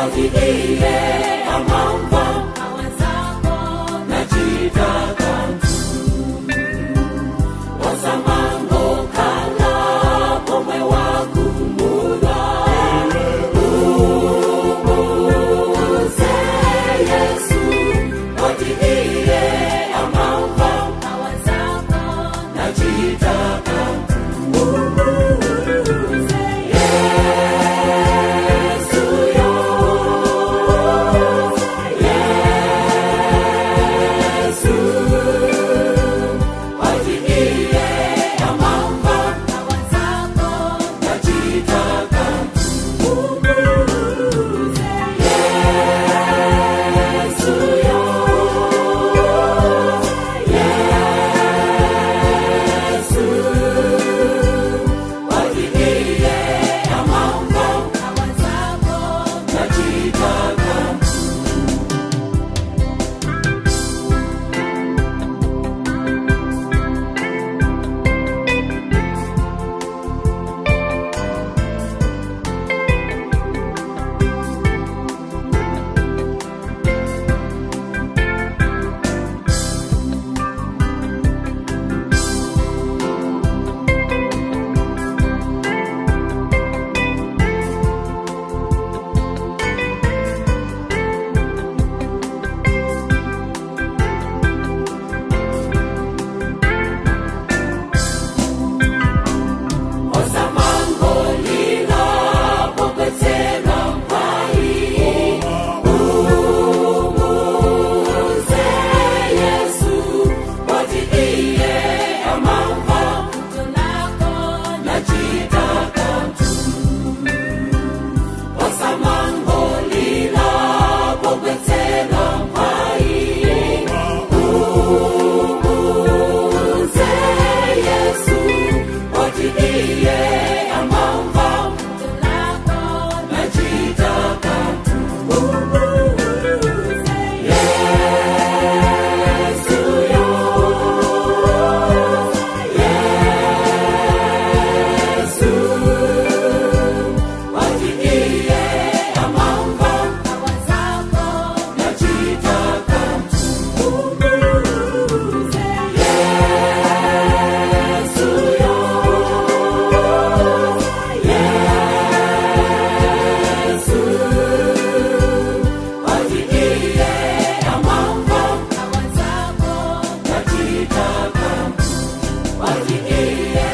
Watiiye amamva nachita kanthu. Wasamango khala pomwe wakumula. Umuze Yesu watiiye amamva nachita kanthu. Yesu yo, Yesu watiiye amamva nachita kanthu. Yesu yo, Yesu watiiye amamva nachita kanthu. Osamangolila pokwetsela mphwayi. Umuze Yesu wati iye amamva nachita kanthu. Osamangolila pokwetsela mphwayi. Umuze Yesu wati iye amamva nachita kanthu. Yesu yo, Yesu wati iye amamva nachita kanthu. Yesu yo, Yesu wati iye amamva nachita kanthu. Wati iye